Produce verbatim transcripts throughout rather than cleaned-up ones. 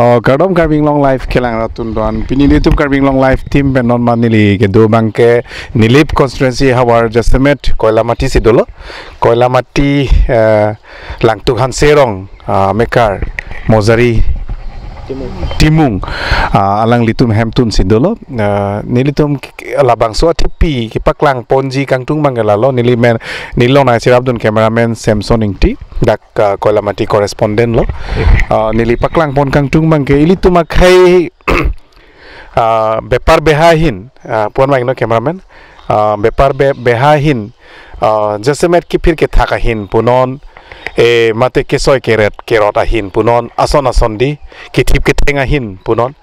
Oh, kardom Karbi Anglong Live kelang arat atum do-an. Pini nelitum Karbi Anglong Live team pen non ma neli kedo abangke Nilip constituency havar jasemet Koilamati si dolo. Koilamati, eh, Langtuk Hanse Rong, ah, mekar Mojari Timung. Timung, ah, alanglitum hemtun si dolo. Ah, nelitum k-, k-, labangso athipi kepaklang ponji kangtung abangke lalo, neli men, neli along nangcherapdun cameraman Samson Ingti, dak, ah, Koilamati correspondent lo. Ah, neli paklang pon kangtung abangke ilitum akhei, ah, bepar beha ahin, ah, pon abang no cameraman, ah, bepar be-, beha ahin, ah, jasemet kiphir kethak ahin punon, eh, mate kesoi keret kerot ahin punon, ason ason di, kethip ketheng ahin punon.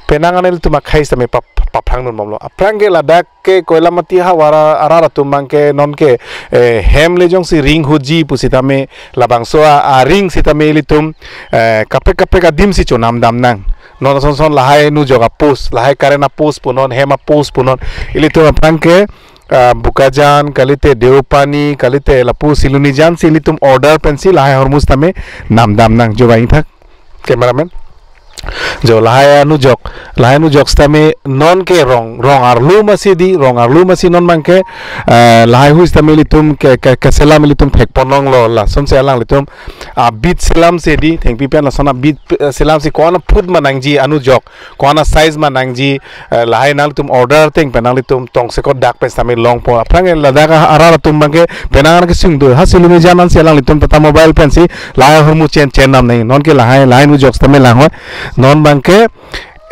Penang an ilitum akhei sitame pap-, paphrangdun bomlo. Aphrangke ladak ke Koilamati havar arat atum abangke nonke, eh, hem le jongsi ring huji pusitame labangso a, aring sitame ilitum, eh, kaprek kaprek adim si chonam dam nang. Non ason son lahai nujok a-post, lahai current a-post punon, hem a-post punon. Ilitum aphrangke, ah, Bokajan, kalite Deopani, kalite lapu Silonijan si ilitum order pensi lahai ahormu sitame nam dam nang, jo ba ingthak cameraman. Jo lahai anujok, lahai anujok sitame nonke rong, rong arlo masi di, rong arlo masi non abangke, eh, lahai hui sitame ilitum ke, ke, keselam ilitum thek pon longlo, lasonsi alanglitum abit selam si di, thengpi pen lason abit, eh, selam si ko-an aput ma nangji anujok, ko-an a-size ma nangji, eh, lahai nanglitum order ateng pen nanglitum tongsekot dak pen sitame longpo. Aphrang ladak a-, arat atum abangke penang an kesung do. Ha Silonijan ansi alanglitum Tata Mobile pensi lahai ahormu chen chen nam nang. Nonke lahai, lahai nujok sitame langhoi. Non abangke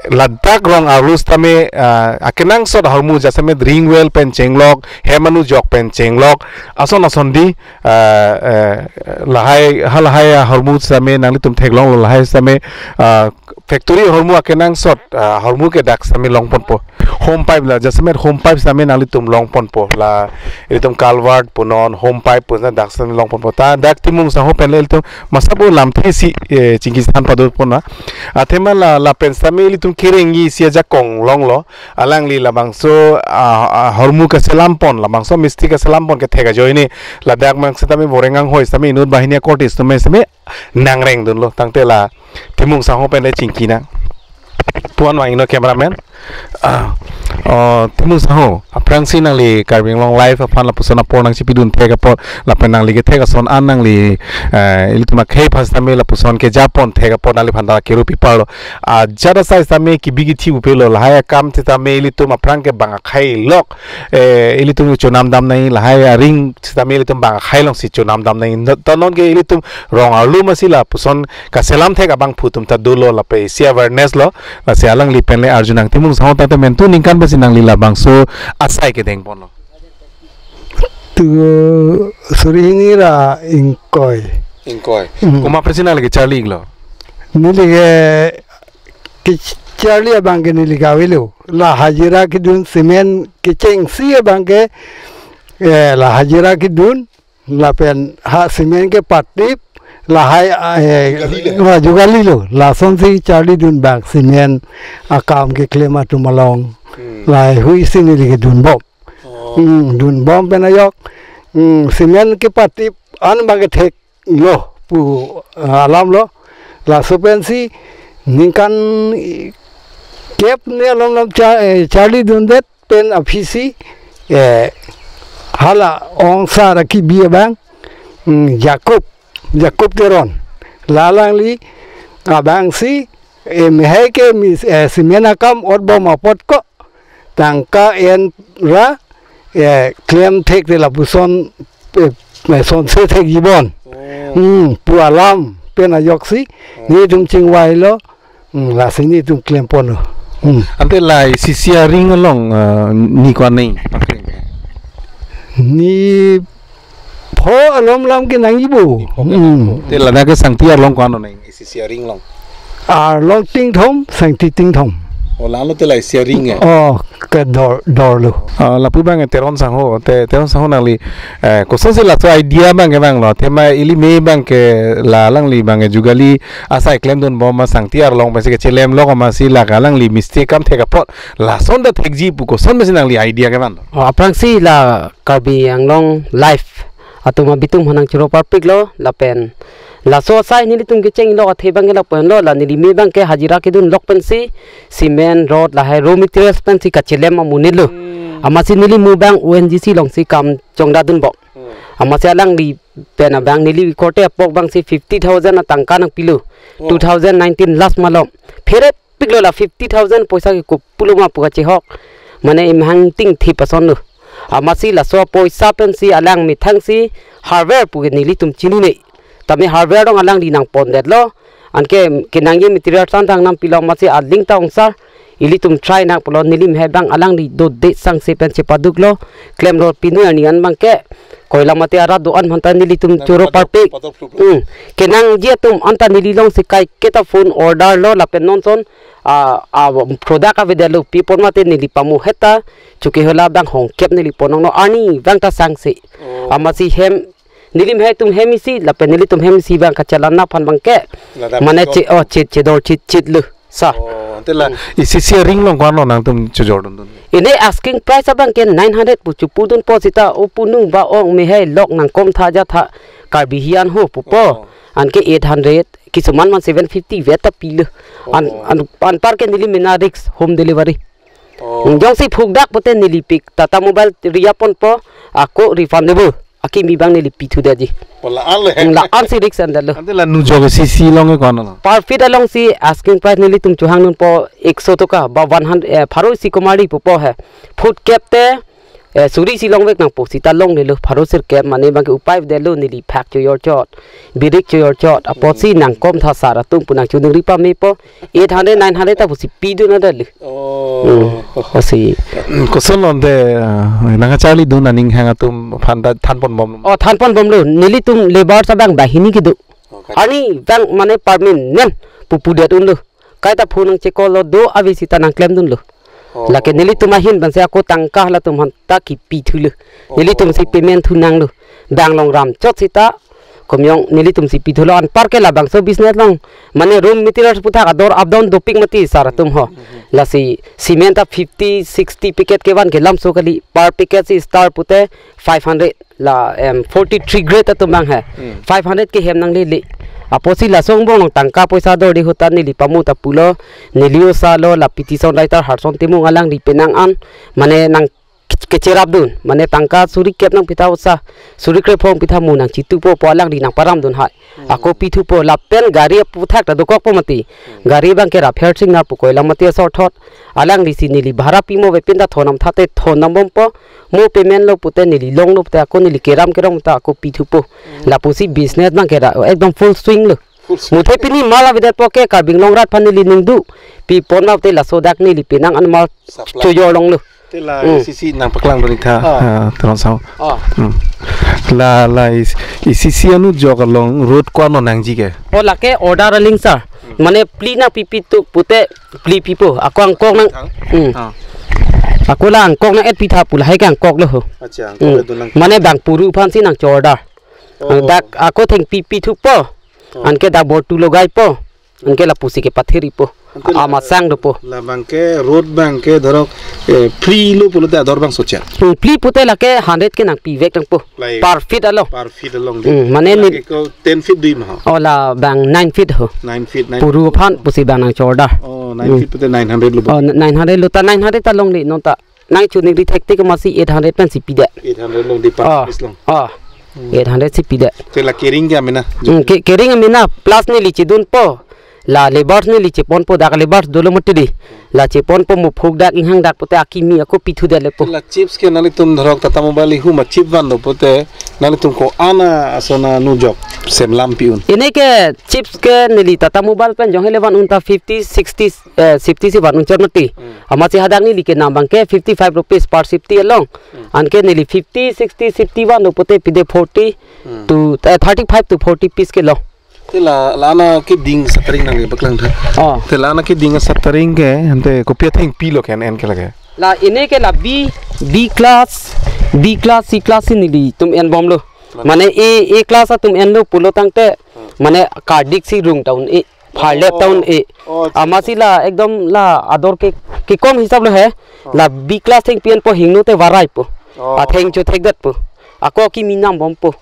ladak rong arlo sitame, ah, akenangsot ahormu jasemet ring well pen chenglok, hem anujok pen chenglok, ason ason di, ah, eh, lahai, ha lahai ahormu sitame nanglitum theklonglo lahai sitame, ah, factory ahormu akenangsot, ah, ahormu ke dak sitame long ponpo. Home pipe la, jasemet home pipe sitame nanglitum long ponpo. La, ilitum culvert punon, home pipe punon dak sitame long ponpo. Ta dak Timung sangho pen le ilitum masabo lamthe si, eh, chingki than padot pon na. Athema la, lapen sitame ilitum kereng isi ajakong longlo. Alangli labangso, ah, ah, ahormu keselam pon, labangso mistri keselam pon kethek ajoine. Ladak mang sitame boreng anghoi sitame inut banghini akorte sitame sitame nangrengdunlo, tangte la Timung sangho pen le chingki nang. Puan wang ino cameraman. Ah, oh, Timung sangho, aphrangsi nangli Karbi Anglong Live aphan lapuson apor nangchipidun thek apot, lapen nangli kethek ason an nangli, eh, ilitum akhei aphan sitame lapuson kejapon thek apot nangliphan ta kerup-i parlo. Ah, jada sai sitame kebi kethe upelo, lahai akam sitame ilitum aphrang ke bang akhei lok, eh, ilitum chonam dam nang, lahai aring sitame ilitum bang akhei alongsi chonam dam nang. Ta nonke ilitum rong arlo masi lapuson kaselam thek abangphu atum ta dolo, lapen isi awareness lo, lasi alangli pen le arju nang. Timung sangho, tangte mentu ningkan pensi nangli labangso asai kedeng ponlo? Tu suri hini ra ingkoi. Ingkoi. Hmm. Komat pensi nangli kecharli iklo? Neli ke, kecharli abangke neli ke avelo. La hajira kedun, cement kechengsi abangke, eh, la hajira kedun, lapen ha cement kepatip, lahai, eh, jogalilo, jogalilo. Lasonsi charlidun bang cement akam keklem atum along. Hmm. Lahai hui si neli kedun bom. Oh. Hmm, dun bom pen ajok. Hmm, cement kepatip an abangke theklo pu, ah, alam lo. Laso pensi ningkan kep ne alom alom cha-, eh, charlidundet pen aphisi, eh, hala ongsa ra kebi abang, mm, Jacob, Jacob Teron. La alangli abangsi, eh, mehai ke mis-, eh, cement akam ot bom apot ko tangka en ra, eh, klem thekte lapuson, eh, eh, sonse thekji bon. Oh. Hmm, pu alam pen ajoksi, oh, netum chingvailo. Hmm, lasi netum klem ponlo. Hmm. Ante la isi isi aring along, eh, ne ko-an nang? Ne pho alom lam ke nangjipo. Ne pho ke nang. Hmm. Te ladak ke sangti arlong ko-an nang, isi isi aring along? Arlong tingthom, sangti tingthom. Oh, lalo te la isi aring eh? Oh, kedor, dorlo. Ah, lapu abang Teron sangho, te, Teron sangho nangli, eh, kosonsi laso idea abangke vanglo? Athema ili me abangke la alangli abangke jogali asai klemdun bom ma, sangti arlong pensi kechelem lok ma, si la alangli mistri akam thek apot lason ta thekji pu koson pensi nangli idea kevanglo? Oh, aphrangsi la Karbi Anglong Live atum abitung aphan nangchoro parpiklo, lapen Laso asai nelitum kecheng lok athe abang ke lapu henlo, la neli me abang ke hajira kedun lok pensi cement, rod lahai raw materials pensi kachelem amonit lo. Hmm. Amatsi neli mu abang O N G C alongsi kam chongdadun bok. Hmm. Amatsi alangli pen abang neli korte apok abangsi fifty thousand atangka nangpilo. Oh. Two thousand nineteen last malom. Pherepiklo la fifty thousand poisa ke kopulo ma pu kachehok. Mane imhang ting thip ason lo. Amatsi laso poisa pensi alang methangsi hardware pu ke nelitum chinine. Tame hardware dong alangli nangpondetlo. Anke kenangji material santang nangpilo amatsi aling ta ong sir. Ilitum try nang pulo neli me abang alangli dode sangse pen chepaduklo. Klemlo pinu ani an abang ke. Koilamati arat do-an aphanta nelitum choro parpik. Patok, patok, patok. Hmm. Kenangji atum anta neli alongsi kaiketa phone order lo lapen nonson, ah, ah, product avedetlo pipon mate neli pamu heta. Chuke hala abang hongkep neli pononglo arni abang ta sangse. Oh. Amatsi hem neli me atum hem isi lapen nelitum hem isi abang kachelang aphan abang ke. Ladak mane shop. Che, oh, che, chedor chit chit lo. Sa. Oh, ante la, hmm, isi isi ring along ko-an lo nangtum chojordundun? Ini asking price abang ke nine hundred pu chepudunpo seta o punung ba ong me hai lok nangkomtha jatha Karbi hian ho pupo. Oh. Anke eight hundred, kisuman man seven fifty vet ta pilo. An, oh, an, anpar ke neli mena risk home delivery. Oh. Jongsi phukdak pute neli pik Tata Mobile riya ponpo, ako refundable. Akimi abang neli pithu detji. Oh, la-an le. La-ansi risk an detlo. Ante la nu jok isi isi along ke ko-an lo? Per feet alongsi asking price nelitum chohangdunpo ekso toka ba one hundred, eh, pharo isi komarli pupo he. Foot kep te, eh, suri isi longvek nangpo seta longlelo pharo sirkep mane abang ke upai detlo neli phak choyor chot. Birik choyor chot. Apotsi nangkomtha sar atum pu nangchoningri pamepo. Eight hundred, nine hundred ta pusi pidun ada le. Oh. Hmm. Asi. Hmm, koson lo ante, ah, nangkacharlidun aning hang atum aphan ta thanponbom? Oh, thanponbomlo. Nelitum labour abang banghini kedo. Oh, kan. Arni abang mane permanent pupudet unlo. Kaita phone nangchekol lo do ave seta nangklemdunlo. Oh. Lake nelitum ahin pensi ako tangka halatum aphanta kipithulo. Oh. Nelitumsi payment thunanglo. Bang along ramchot seta komat nelitumsi pithulo anpar ke labangso business along. Mane raw materials aputhak ador up down dopik mati sar atum ho. Hmm, hmm. Lasi cement ta fifty, sixty packet kevan ke lamso kali. Per packet si star pute five hundred la, em, forty-three grade atum abang he. Hmm. Five hundred ke hem nanglele. Apotsi laso angbong along tangka poisa dorde ahut ta neli pamu ta pulo. Neli osa lo la petition writer Harson Timung alangli penang an. Mane nang kecherapdun, mane tangka suri kep nangpitha osa, suri krephong pitha mu nangchitupo pu alangli nangparamdun hai. Hmm. Ako pithupo lapen gari aputhak ta dokokpo mati. Hmm. Gari abang ke Raphael Singnar pu Koilamati asor thot. Alanglisi neli bhara pimo ave penta thonam thate thonnambompo. Mo payment lo pute neli longlo pute ako neli keram kerong ta ako pithupo. Hmm. Lapusi business abang ke ra ekdom full swing lo. Muthe pini mal avedetpo ke Karbi Anglong arat aphan neli ningduk pipon ma te laso dak neli penang an mal supply. Choyor longlo. Te la, hmm, isi isi nangpaklang doni tha, ah, ah, Teron Sahu. Ah. Hmm. La, la is-, isi isi anu jok along road ko-an lo nangji ke? Oh, lake order aling sir. Hmm. Mane phli nangpipi tu pute phli pipo. Ako angkok nang. Thang? Hmm. Ah. Ako la angkok nang-et pitha pu lahai ke angkok lo ho. Acha, angkok. Hmm. Itu nang. Mane bang puru aphansi nangcho-order. Oh. Dak ako thengpi pithupo. Oh. Anke dak bortu logaipo. Anke lapusi kepathiripo. Anke la, amasang dopo. Labang ke road abang ke dhorok, eh, phli lo pulote ador abang socha. Hmm, phli pute lake hundred ke nangpivek nangpo. Lai. Per feet along. Per feet along de. Hmm, mane lake ni ko ten feet dui ma ho. Oh, labang nine feet ho. Nine feet, nine feet. Puru aphan pusi bang nangcho-order. Oh, nine feet pute nine hundred lo bo. Oh, nine hundred lo ta nine hundred ta longle non ta. Nangchoningri thektik amatsi eight hundred pensi pidet. Eight hundred long di, ah, per piece long. Ah. Hmm. Eight hundred si pidet. Te la kering ke amena? Hmm, ke-, kering amena plus neli chedunpo. La labour neli cheponpo dak labour dolo mati di. La cheponpo mo phuk dak inghang dak pute akimi ako pithudetlepo. Te la chips ke nanglitum dhorok Tata Mobile ihum a chip van do pute nanglitum ko-an ason anu jok semlam pi un? Ini ke chips ke neli Tata Mobile pen jong hele van un ta fifty, sixty, eh, fifty si van un chot mati. Hmm. Amatsi hadak neli kenam abang ke fifty-five rupees per fifty along. Hmm. Anke neli fifty, sixty, fifty van do pute pide forty, hmm, to, eh, thirty-five to forty piece ke long. Te la, la-an akeding shuttering nangli paklang tha. Oh. Te la-an akeding shuttering ke, ante kopi athengpi lo ke en ke lake? La ini ke la B, B class, B class, C class si nelitum enbomlo. Mane A, A class atum enlo pulo tangte, hmm, mane kardik si rung ta un-e. Pharlep ta un-e. Oh, amatsi la ekdom la ador ke, kekom hisap lo he. Oh. La B class thengpi enpo hingno te varaipo. Oh. Atheng chothekdetpo. Ako kimi nambompo.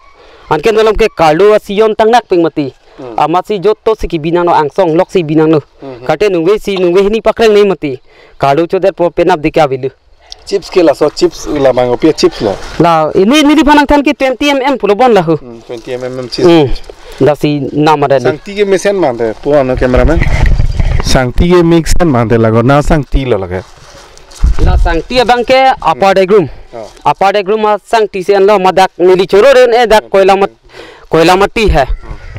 Anke nolom ke Carlo a Sion tangnak peng mati. Hmm. Amatsi joto si kebi nanglo, angsong lok si bi nanglo. Hmm. Karte nungve si nungve hini pakreng nei mati. Kardo chodetpo penap dike avelo. Chips ke laso chips labang kopi chips lo. La, ili neli aphan nangthan ke twenty M M pulo bon lahu. Hmm, twenty M M chips. Hmm. Lasi nama ada di. Sangti ke mesen mante, puan cameraman. Sangti ke mesen mante lago, na sangti lo lage. La sangti abang ke Upper Degrum. Oh. Upper Degrum asangti si enlo, madak neli choro ren e dak Koilamat-, Koilamati he.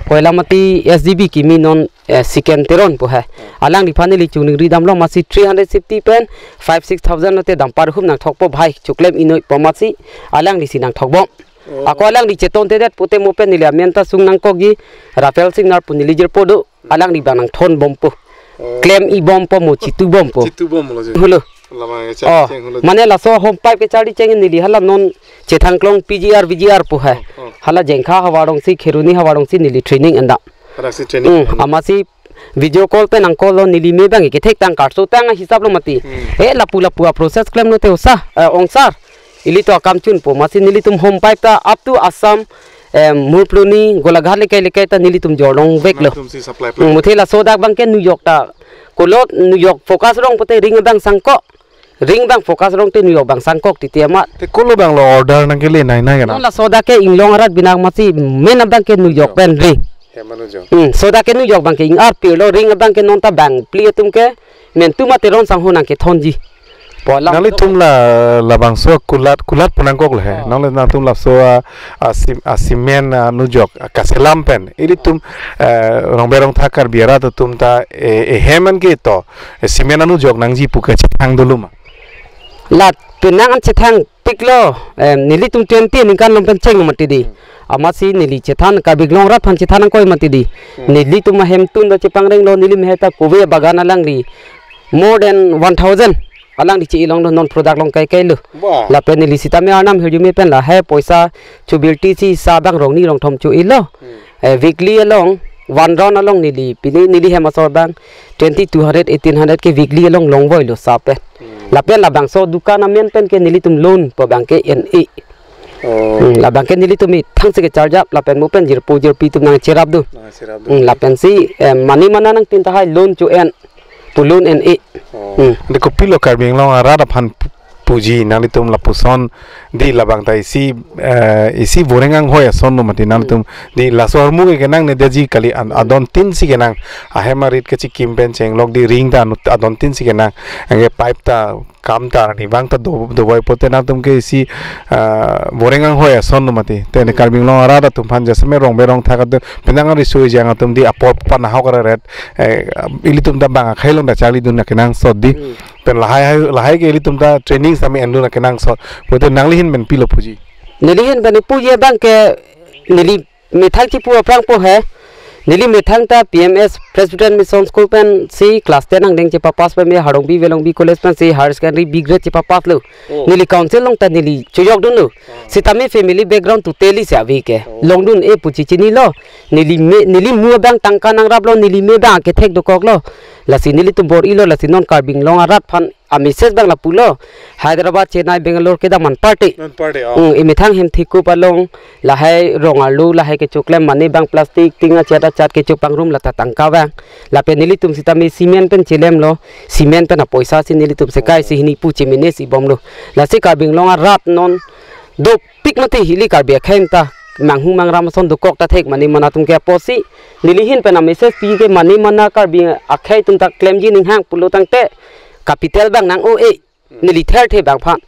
Koilamati S D B kimi non, eh, Siken Teron pu he. Alangliphan neli chuningri damlo, amatsi three hundred fifty pen five six thousand lote dampar hum nangthokpo bhai, choklem inoi pu amatsi alanglisi nangthokbom. Oh. Ako alangli chetontedet pute mo pen neli amen ta sung nangkokji, Rafael Singnar pu neli jirpo do, alangli abang nangthon bompo. Oh. Klem i bompo mo chitu bompo. Chitu bomlo je. Hulo. Lama ya. Oh, cheng hulo. Mane laso home pipe kecharli cheng neli hala non Chethangklong P G R V G R pu he. Oh, oh. Hala Jengkha havar alongsi, Kheroni havar alongsi neli training endam. Halaksi training. Hmm, amatsi video call pen nang call lo, neli me abang ke thektang karso tang hisap lo mati. Hmm. Eh, lapu lapu a process klemlo te osa, eh, ongsar. Ili to akam chunpo, amatsi nelitum home pipe ta up to Assam, em, Murploni, Golaghat lekai lekai ta nelitum jorlong veklo. Nangtum si supply. Hmm, muthe laso dak abang ke New York ta. Kolot New York focus rong pute ring abang sangkok. Ring abang focus rong te New York abang sangkok titi amat. Te kolo abang lo order nangkele nai nai kana? Non laso dak ke inglong arat binang amatsi men abang ke New York pen ring. Hem anu jo. Hmm, so dak ke New York abang ke ing-arpirlo, ring abang ke non ta bang phli atum ke men tu mate ron sangho nangkethonji. Polam nanglitum la, labangso kulat, kulat pu nangkok le he. Oh. Nangli nangtum laso a, a sim-, a cement a New York a kaselam pen. Ilitum, eh, Rongber Rongtha Karbi arat atum ta, eh, ehem an ke to. Eh, cement a New York nangji pu kachethang dolo ma? La penang an chethangpiklo, em, nelitum twenty ningkan along pen cheng mati di. Hmm. Amatsi neli chethan, Karbi Anglong arat aphan chethan nangkoi mati di. Hmm. Nelitum ahemtun ta chepangrenglo, neli me hai ta kove bagan alangli more than one thousand alangli che-ilonglo, non product along kaikailo. Wah. Lapen neli sitame Arnam hirjume pen lahai poisa chubilti si sa abang rongni rongthom cho-ilo. Hmm. Eh, weekly along, one round along neli, pini neli hem asor abang twenty two hundred, eighteen hundred ke weekly along longvoilo sa pen. Hmm. Lapen labangso dukan amen pen ke nelitum loan pu abang ke en-e. Oh. Hmm, labang ke nelitum ithang si kecharjap, lapen mo pen jirpo jirpi atum nangcherap do. Nangcherap do. Hmm, lapensi, eh, mane mana nangpin tahai loan cho-en, pu loan en-e. Oh. Hmm. Ante kopilo Karbi Anglong arat aphan pu-, puji, nanglitum lapuson di labang ta isi, eh, isi boreng anghoi ason lo mati nanglitum. Hmm. Di laso ahormu ke kenang ne daji kali an-, adon tin si kenang. Ahem arit kechikim pen chenglok di ring ta anu adon tin si kenang. Anke pipe ta kam ta ni bang ta do, dovoi pote nangtum ke isi, ah, boreng anghoi ason lo mati. Te ne Karbi Anglong arat atum aphan jasemet Rongber Rongtha atum penang ari sui jang atum di apor pan ahok ra ret, eh, ilitum ta bang akhei along ta charlidun nangkenangsot di. Hmm. Pen lahai hai, lahai ke ilitum ta training sami endun nangkenangsot. Pote nangli ahin pen pilo puji? Neli ahin pen puji abang ke neli methang chipu aphrang po he. Neli methang ta P M S Presbyterian Mission School pensi class ten angdeng chepapass pen me Harlongbi Velongbi College pensi higher secondary B grade chepapaslo. Oh. Neli council along ta neli choyokdunlo. Ah. Sitame family background totally si ave ke. Oh. Longdun-e pu chechinilo. Neli me, neli mu abang tangka nangraplo, neli me abang kethek dokoklo. Lasi nelitum bor-ilo, lasi non Karbi Anglong arat aphan a message abang lapulo. Hyderabad, Chennai, Bangalore kedam anparte. Anparte, oh. Hmm, emethang hem thikup along, lahai rong arlo, lahai kechoklem mane abang plastic, ting achat achat kechopangrum lata tangka abang. Lapen nelitum sitame cement pen chelemlo, cement pen apoisa si nelitum sekai si hini pu chemene si bomlo. Lasi Karbi Anglong arat non dopik mati, ili Karbi akhei ta manghumang ram ason dokok ta thek mane mana atum ke apotsi. Neli ahin pen a message pi ke mane mana Karbi akhei atum ta klemji ninghang pulo tangte capital abang nang-o-e. Neli therthe abang aphan.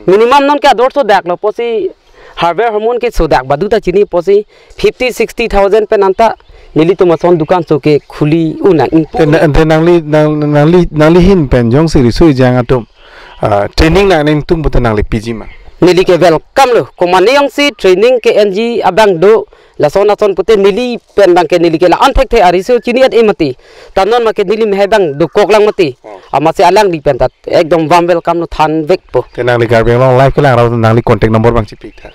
Minimum non ke ador so daklo pusi hardware hormone ke so dak badu ta chini pusi fifty sixty thousand pen anta nelitum ason dukan so ke khuli unang ingpu. Te na-, te nangli, nang-, nangli, nangli ahin pen jongsi riso ejang atum, ah, training nangning tum pute nangli piji ma? Neli ke welcome lo. Komane jongsi training ke-enji abang do, lason ason pute neli pen abang ke neli ke la-an thekthe ariso chini-et-e mati. Ta non ma ke neli me hai abang dokok lang mati. Oh. Amatsi alangli pen ta ekdom warm welcome lo, thanvekpo. Te nangli Karbi Anglong Live kelang ra nangli contact number abang chipi tha.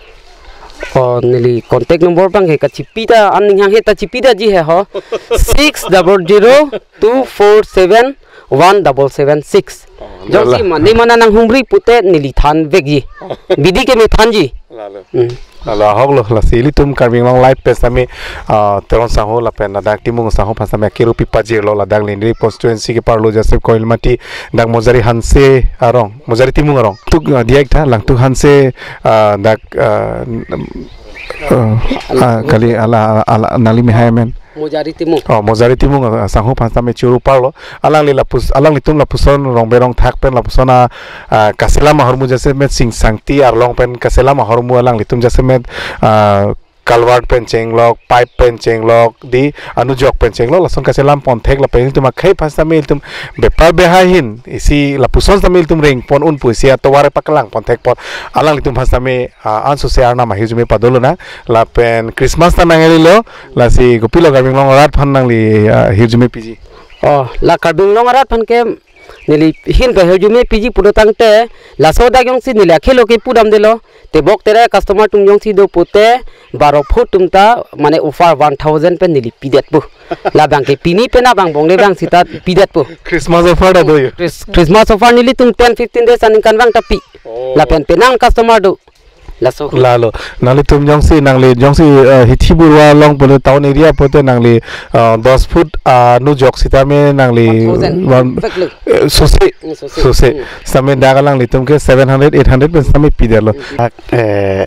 Oh, neli contact number abang ke kachipi ta aning hang he ta chipi ta ji he ho. Six double zero two four seven one double seven six. Oh, jongsi lala. Mane mana nanghumri pute neli thanvekji. Bidi ke me thanji. Lalo. Hmm. Lalo ahok lo, lasi ilitum Karbi Anglong Live pen sitame, ah, Teron sangho lapen ladak Timung sangho aphan sitame akiru pipajirlo, ladak Lindri constituency ke-arlo Joseph Koilamati, dak Mojari Hanse arong, Mojari Timung arong. Tuk, ah, diak tha, Langtuk Hanse, ah, dak, ah, n-, ah, ah, kali ala, ala, ala, nangli mehai amen. Mojari Timung. Oh, Mojari Timung, ah, sangho aphan sitame choro parlo. Alangli lapus, alanglitum lapuson rong berong thak pen lapuson a, ah, kaselam ahormu jasemet Sing Sangti arlong pen kaselam ahormu alanglitum jasemet, ah, culvert pen chenglok, pipe pen chenglok, di anujok pen chenglok, lason kaselam ponthek lapen ilitum akhei aphan sitame ilitum bepar behai ahin, isi lapuson sitame ilitum rengpon un pu isi atovar paklang ponthek apot alanglitum aphan sitame, ah, ansose arnam ahirjume padolonang, lapen Christmas ta nanglelo, lasi kopilo Karbi Anglong arat aphan nangli, ah, hirjume piji. Oh, la Karbi Anglong arat aphan ke neli ahin ke hirjume piji pulo tangte, laso dak jongsi neli akhei lo kepudamdelo, tebok tere customer atum jongsi do pute, baro foot atum ta, mane offer one thousand pen neli pidetpo. Labang ke pini pen abang bongle abang sita pidetpo. Christmas offer ta do yo. Chris-, Christmas offer nelitum ten fifteen days aningkan abang ta pi. Oh. Lapen penang customer do. Laso. Lalo, nanglitum jongsi, nangli jongsi, eh, hithi burwa along pute town area pute nangli, eh, dos foot, ah, anujok sitame nangli one thousand. One, bek lo. Eh, sose. Hmm, sose. Sose. Hmm. Sitame dak alanglitum ke seven hundred, eight hundred pen sitame pidetlo. Hmm. Dak, eh,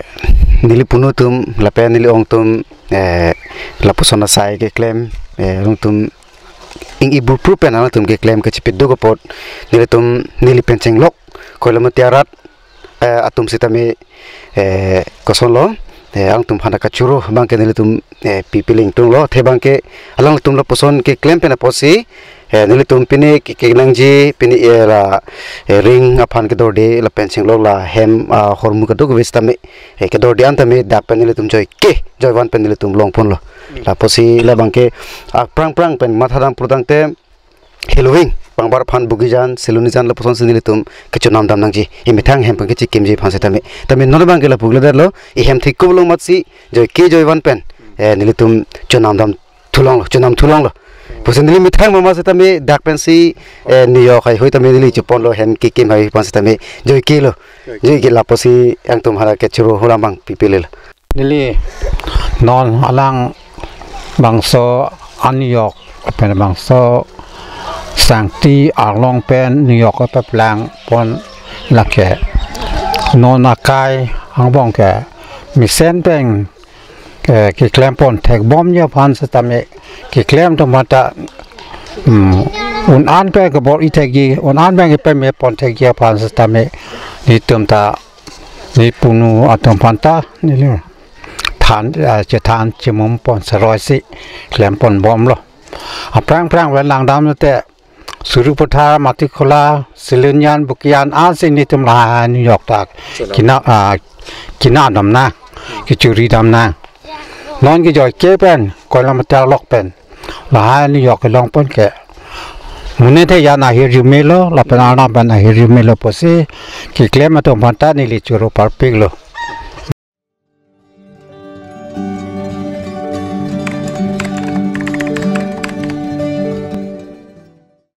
neli punu atum, lapen neli ong atum, eh, lapuson asai keklem, eh, alangtum ing-i burpru pen alangtum keklem kachipiduk apot, nelitum, neli pen chenglok Koilamati arat, eh, atum sitame, eh, kosonlo, eh, alangtum aphan kachoro abang ke nelitum, eh, pipi lingtunglo, athe abang ke alangtum lapuson keklem pen apotsi, eh, nelitum pini ke, kenangji pini, eh, la, eh, ring aphan kedorde lapen chenglok la hem, ah, ahormu kadokave sitame, eh, kedorde an tame dak pen nelitum joike joivan pen nelitum longponlo. Hmm. Lapotsi labang ke, ah, aphrang aphrang pen mathadam pulo tangte, Halloween, pangbar aphan Bogijan, Silonijan lapuson si nelitum kechonam dam nangji. Imethang hem pen kechikimji aphan sitame. Tame non abang ke lapu kledetlo, ihem thik kup long amatsi, joike joivan pen, eh, nelitum chonam dam thulonglo, chonam thulonglo. Pusi neli methang mama sitame dak pensi, eh, niyok haihui tame neli choponlo hem kekim haihui aphan sitame. Joikelo. Joike. Joike lapotsi alangtum aphan kachoro holam abang pipilelo. Neli non alang bangso aniyok pen bangso Sangti arlong pen niyok kepaplang pon lake. Non akai angbong ke mesen pen, eh, keklem ponthek bomji aphan sitame keklem atum aphanta, hmm, un-an pen kebor-i thekji, un-an pen kepame ponthekji aphan sitame nelitum ta, neli punu atum aphanta neli than, ah, chethan chimum pon seroi si klem pon bomlo. Aphrang aphrang pen langdam te Sarupathar, Matikhola, Silonijan, Bogijan ansi nelitum lahai aniyok ta kina, ah, kina dam nang, kechori dam nang. Non ke joike pen Koilamati arlok pen lahai aniyok kelong pon ke, monit ahin ahirjumelo, lapen arnam pen ahirjumelo pusi keklem atum aphanta neli choro parpiklo.